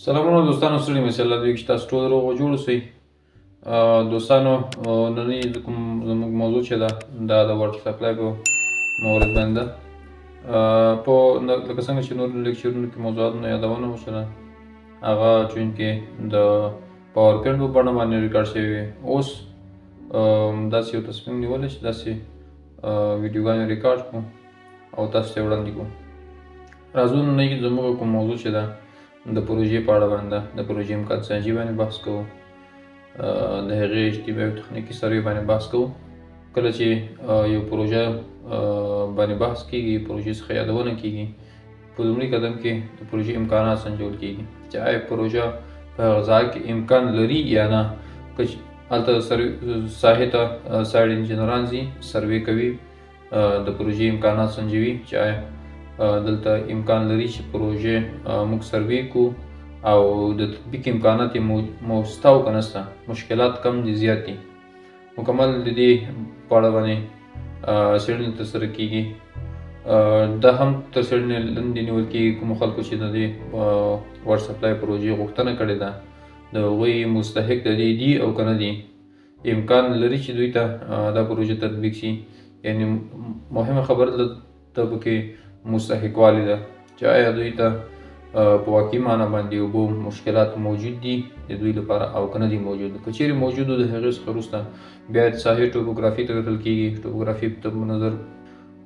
سلامونه دوستانو، ستړي مه شئ. الله دې وکړي چې تاسو ټول روغ او جوړ اوسئ. دوستانو، ننۍ کوم زموږ موضوع چې ده دا د واټر سپلای په مورد باندې ده. په لکه څنګه چې نورو لیکچرونو کې موضوعاتو یادونه وشوله، هغه چونکې د پاورپوینټ په بڼه باندې ریکارډ شوی وي، اوس داسې یو تصمیم نیولی چې داسې ویډیوګانې ریکارډ کړو او تاسو ته یې وړاندې کړو. راځو ننۍ زموږ کوم موضوع چې ده د پروژې په اړه باندې ده. د پروژې امکان سنجي باندې بحث کوو، د هغې اجتماعي او تخنیکي سروې باندې بحث کوو. کله چې یو پروژه باندې بحث کیږي، پروژې څخه یادونه کیږي، په لومړي قدم کې د پروژې امکانات سنجول کیږي چې آیا پروژه په هغه ځای کې امکان لري یا نه. که هلته ساحې ته سایډ انجینران ځي، سروې کوي، د پروژې امکانات سنجوي چې آیا دلته امکان لري چې پروژې موږ سروې کړو او د تطبیق امکانات یې شته او که نشته، مشکلات کم دي زیات دي. مکمل د دې په اړه باندې څېړنې ترسره کیږي. دا هم تر څېړنې لاندې نیول کیږي کومو خلکو چې د دې واټر سپلای پروژې غوښتنه کړې ده، د هغوی مستحق د دې دي او که نه دي، امکان لري چې دوی ته دا پروژه تطبیق شي. یعنې مهمه خبره دلته پکې مستحقوالی ده چې آیا دوی ته په واقعي معنا باندې اوبو مشکلات موجود دي د دوی لپاره او که نه دي موجود. که چیرې موجود د هغې څخه وروسته بیا د ساحې ټوپوګرافي ته کتل کیږي.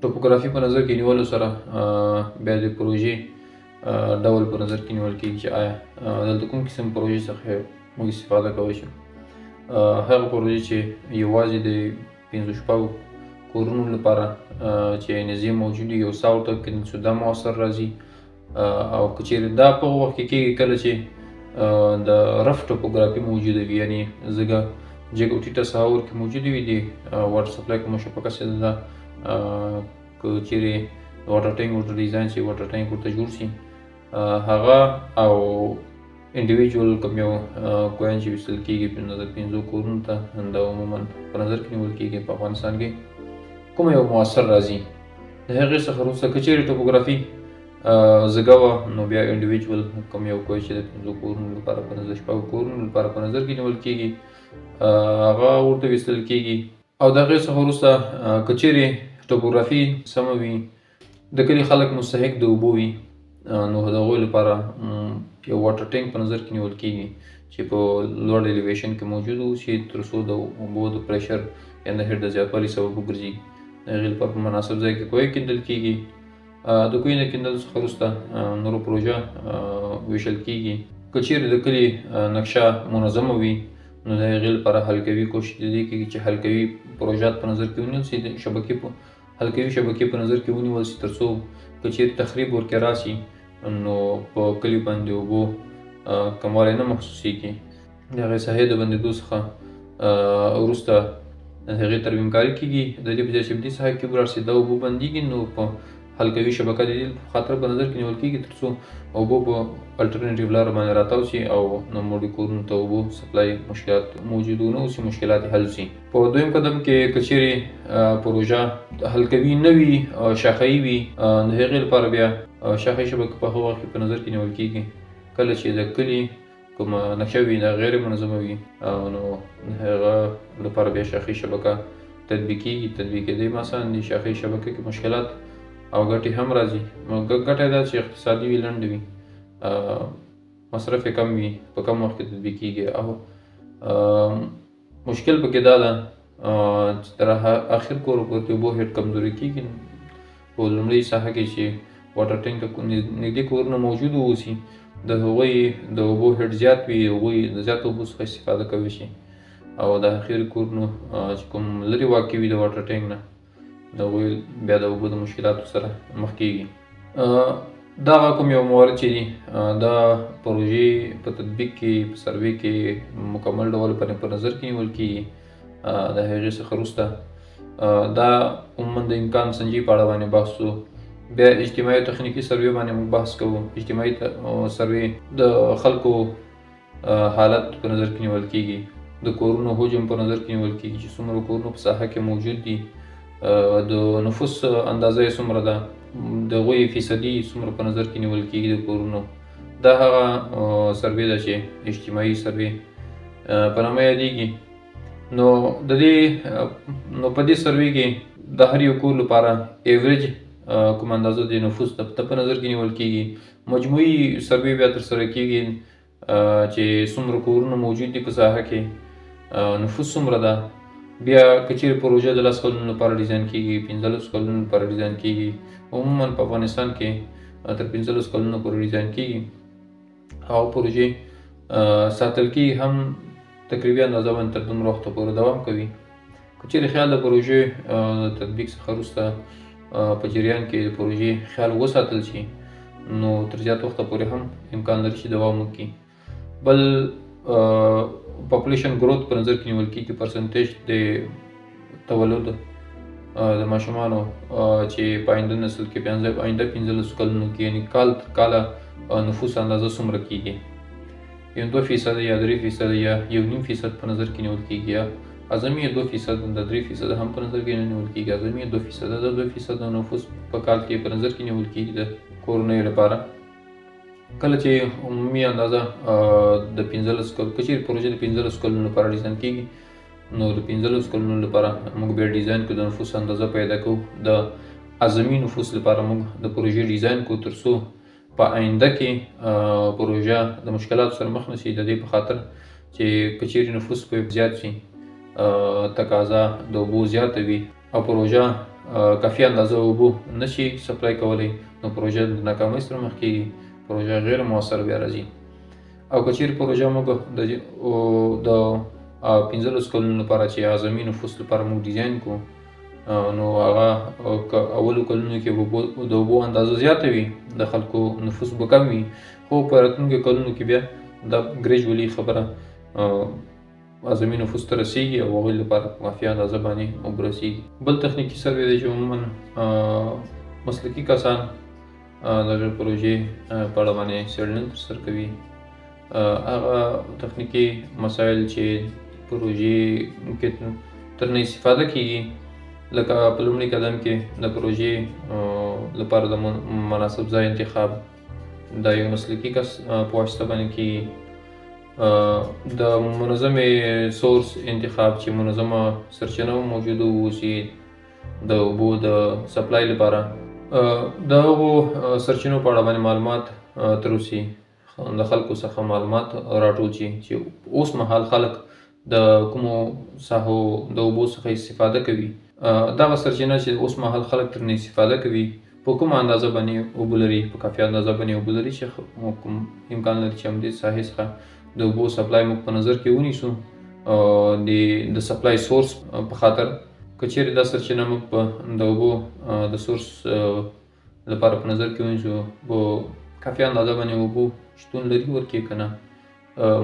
ټوپوګرافي په نظر کې نیولو سره بیا د پروژې ډول په نظر کې نیول کیږي چې آیا دلته کوم قسم پروژې څخه موږ استفاده کولی شو. هغه پروژې چې یوازې د پنځو شپږو کورونو لپاره چې نږدې موجود وي، یو سا ورته کیندل شو، دا مؤثر راځي. او که چیرې دا په هغه وخت کې کیږي کله چې د رف ټوپوګرافي موجوده وي، یعنې ځګه جګ او ټیټه ساحه ورکې موجوده وي، د واټر سپلای کومه شبکه چې ده، که چیرې واټر ټانک ورته ډیزاین شي، واټر ټانک ورته جوړ شي، هغه او انډیویجوال کوم یو کوین چې ویستل کیږي په نظر پنځو کورونو ته، دا عموما په نظر کې نیول کیږي په افغانستان کې کوم یو مؤثر راځي. د هغې څخه وروسته که چیرې ټوپوګرافي زګه وه، نو بیا انډیویجوال کوم یو کوی چې د پنځو کورونو لپاره په نظر، شپږو کورونو لپاره په نظر کې نیول کیږي، هغه ورته ویستل کیږي. او د هغې څخه وروسته که چیرې ټوپوګرافي سمه وي، د کلي خلک مستحق د اوبو وي، نو د هغوی لپاره یو واټر ټانک په نظر کې نیول کیږي چې په لوړ الیویشن کې موجود اوسي، تر څو د اوبو د پریشر یا د هیډ د زیاتوالي سبب وګرځي. د هغې لپاره په مناسب ځای کې کوی کیندل کیږي. د کوی نه کیندلو څخه وروسته نورو پروژه ویشل کیږي. که چیرې د کلي نقشه منظمه وي، نو د هغې لپاره حلقوي کوشش د دې کیږي چې حلقوي پروژات په نظر کې ونیول شي، د شبکې په حلقوي شبکې په نظر کې ونیول شي، تر څو که چیرې تخریب ورکې راشي نو په کلي باندې اوبو کموالی نه محسوسیږي. د هغې ساحې د بندېدو څخه وروسته د هغې ترمیم کاري کیږي. د دې په ځای چې په دې ساحه کې اوبه راشي، دا اوبه بندیږي، نو په حلقوي شبکه د دې په خاطر په نظر کې نیول کیږي تر څو اوبو په الټرنیټیو لارو باندې راتاو شي او نوموړي کورونو ته اوبو سپلای مشکلات موجود ونه اوسي، مشکلات یې حل شي. په دویم قدم کې که چیرې پروژه حلقوي نه وي، شاخهیي وي، د هغې لپاره بیا شاخهیي شبکه په هغه وخت کې په نظر کې نیول کیږي کله چې د کلي کومه نقشه وي، دا غیر منظمه وي، نو د هغه لپاره بیا شاخهیي شبکه تطبیقیږي. تطبیقېدی هم اسان دي. شاخهیي شبکه کې مشکلات او ګټې هم راځي. ګټه یې دا چې اقتصادي وي، لنډه وي، مصرف یې کم وي، په کم وخت کې تطبیقیږي. او مشکل پکې دا ده چې تر اخر کور پورې د اوبو هیډ کمزوري کیږي. په لومړۍ ساحه کې چې واټر ټانک ته نږدې کورونه موجود واوسي، د هغوی د اوبو هیډ زیات وي، هغوی د زیاتو اوبو څخه استفاده کولی شي. او د اخر کورونو چې کوم لرې واقع وي د واټر ټانک نه، د هغوی بیا د اوبو د مشکلاتو سره مخ کیږي. دغه کوم یو موارد چې دي، دا پروژې په تطبیق کې، په سروې کې مکمل ډول په نظر کې نیول کیږي. د هغې څخه وروسته دا عموما د امکان سنجي په اړه باندې بحث وو. بیا اجتماعي تخنیکي سروې باندې موږ بحث کوو. اجتماعي سروې د خلکو حالت په نظر کې نیول کیږي، د کورونو حجم په نظر کې نیول کیږي چې څومره کورونو په ساحه کې موجود دي، د نفوس اندازه یې څومره ده، د هغوی فیصدي څومره په نظر کې نیول کیږي د کورونو، دا هغه سروې ده چې اجتماعي سروې په نامه یادیږي. نو د دې نو په دې سروې کې د هر یو کور لپاره average کوم اندازه د نفوس د په نظر کې نیول کیږي. مجموعي سروې بیا ترسره کیږي چې څومره کورونه موجود دي په ساحه کې، نفوس څومره ده. بیا که چیرې پروژه د 10 کلونو لپاره ډیزاین کیږي، 15 کلونو لپاره ډیزاین کیږي، عموما په افغانستان کې تر 15 کلونو پورې ډیزاین کیږي او پروژې ساتل کیږي هم تقریبي اندازه باندې تر دومره وخته پورې دوام کوي. که چیرې خیال د پروژې د تطبیق څخه وروسته په جریان کې د پروژې خیال وساتل شي نو تر زیات وخته پورې هم امکان لري چې دوام وکړي. بل population growth په نظر کې نیول کیږي، percentage د تولد د ماشومانو چې په آینده نسل کې آینده 15 کلونو کې، یعنې کال تر کاله نفوس اندازه څومره کیږي، یو 2% یا 3% یا 1.5% په نظر کې نیول کیږي، یا اعظمي 2% د 3% هم په نظر کې نه نیول کیږي، اعظمي 2% د 2% نفوس په کال کې په نظر کې نیول کیږي د کورنیو لپاره. کله چې عمومي اندازه د 15 کلونو، که چیرې پروژه د 15 کلونو لپاره ډیزاین کیږي نو د 15 کلونو لپاره موږ بیا ډیزاین کوو، د نفوس اندازه پیدا کوو. د اعظمي نفوس لپاره موږ د پروژې ډیزاین کوو تر څو په آینده کې پروژه د مشکلاتو سره مخ نه شي. د دې په خاطر چې که چیرې نفوس په زیات شي، تقاضا د اوبو زیاته وي او پروژه کافي اندازه اوبو نشي supply کولی نو پروژه د ناکامۍ سره مخ کیږي، پروژه غیر موثر بیا راځي. او که چیرې پروژه موږ د 15 کلونو لپاره چې اعظمي نفوس لپاره موږ ډیزاین کوو نو هغه که اولو کلونو کې د اوبو اندازه زیاته وي، د خلکو نفوس به کم وي، خو په راتلونکو کلونو کې بیا دا gradually خبره اعظمي نفوس ته رسیږي او هغوی لپاره په کافي اندازه باندې اوبه رسیږي. بل تخنیکي سروې دی چې عموما مسلکي کسان دغې پروژې په اړه باندې څېړنې ترسره کوي. هغه تخنیکي مسایل چې پروژې کې ترنه استفاده کیږي، لکه په لومړي قدم کې د پروژې لپاره د مناسب ځای انتخاب د یو مسلکي کس په واسطه باندې کیږي. د منظمې source انتخاب چې منظمه سرچینه موجوده واوسي د اوبو د supply لپاره، د هغو سرچینو په اړه باندې معلومات تروسي، د خلکو څخه معلومات راټول شي چې اوس مهال خلک د کومو ساحو د اوبو څخه استفاده کوي. دغه سرچینه چې اوس مهال خلک ترنه استفاده کوي په کومه اندازه باندې اوبه لري، په کافي اندازه باندې اوبه لري چې کوم امکان لري چې همدې ساحې څخه د اوبو supply موږ په نظر کې ونیسو د supply source په خاطر. که چیرې دا سرچینه موږ په د اوبو د source لپاره په نظر کې ونیسو په کافي اندازه باندې اوبو شتون لري ورکې که نه،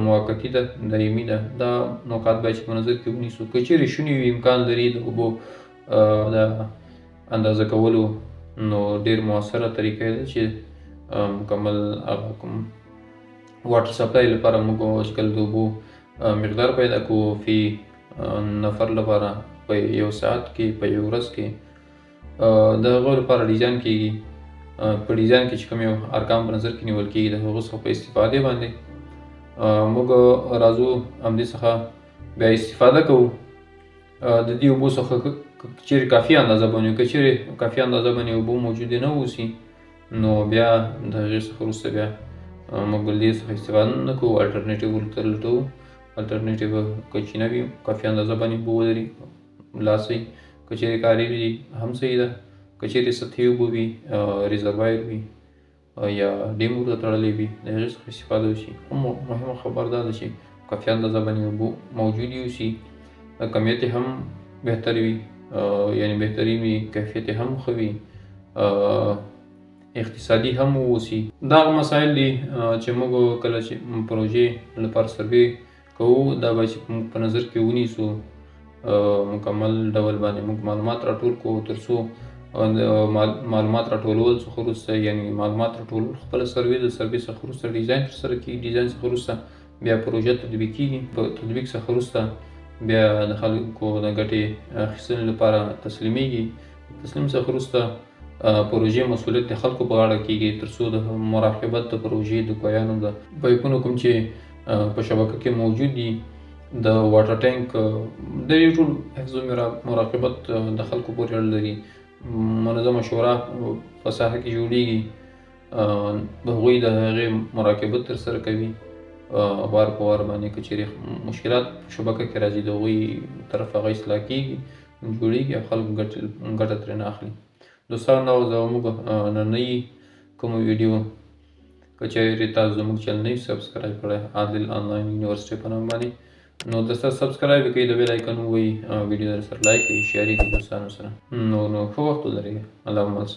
موقتي ده، دایمي ده، دا نقاط باید چې په نظر کې ونیسو. که چیرې شونې وي امکان لري د اوبو د اندازه کولو نو ډېر موثره طریقه ده چې مکمل هغه کوم water supply لپاره موږ چې کله د اوبو مقدار پیدا کوو فی نفر لپاره په یو ساعت کې، په یو ورځ کې، د هغو لپاره ډیزاین کیږي. په ډیزاین کې چې کوم یو ارقام په نظر کې نیول کیږي د هغو څخه په استفادې باندې موږ راځو همدې څخه بیا استفاده کوو. د دې اوبو څخه چیرې کافي اندازه باندې، که چیرې کافي اندازه باندې اوبو موجودې نه اوسي نو بیا د هغې څخه وروسته بیا موږ له دې څخه استفاده نه کوو، alternative ورته لټوو. alternative که چینه وي کافي اندازه باندې اوبه ولري لا صحیح، که چیرې کاري وي هم صحیح ده، که چیرې سطحي اوبه وي، reservoir وي یا dam ورته تړلی وي د هغې څخه استفاده وشي. خو مهمه خبر دا ده چې کافي اندازه باندې اوبه موجودې اوسي، کمیت یې هم بهتر وي، یعنې بهترین وي، کیفیت یې هم ښه وي، اقتصادي هم واوسي. دا هغه مسایل دي چې موږ کله چې پروژې لپاره سروې کوو دا باید چې موږ په نظر کې ونیسو، مکمل ډول باندې موږ معلومات راټول کړو تر څو معلومات راټولول څخه وروسته، یعنې معلومات راټولول خپله سروې، د سروې څخه وروسته ډیزاین ترسره کیږي، ډیزاین څخه وروسته بیا پروژه تطبیق کیږي، په تطبیق څخه وروسته بیا د خلکو د ګټې اخیستنې لپاره تسلیمیږي، تسلیم څخه وروسته پروژې مسوولیت د خلکو په غاړه کیږي، ترڅو د مراقبت د پروژې د کویانو د پایپونو کوم چې په شبکه کې موجود دي، د water tank، د دې ټول حفظ مراقبت د خلکو پورې اړه لري. منظمه شورا په ساحه کې جوړیږي، هغوی د هغې مراقبت ترسره کوي وار په وار باندې. که چیرې مشکلات په شبکه کې راځي، د هغوی طرف هغه اصلاح کیږي، جوړیږي او خلک ګټه ترېنه اخلي. دوستانو، دا وه زموږ ننۍ کومه ویډیو. که چیرې تاسو زموږ چینل نه وي subscribe کړی، عادل آنلاین یونیورسټي په نوم باندې، نو درسره subscribe کړئ، د bell icon ووهئ، ویډیو درسره like کړئ، share یې کړئ دوستانو سره. نو ښه وخت ولرئ، الله مو مل.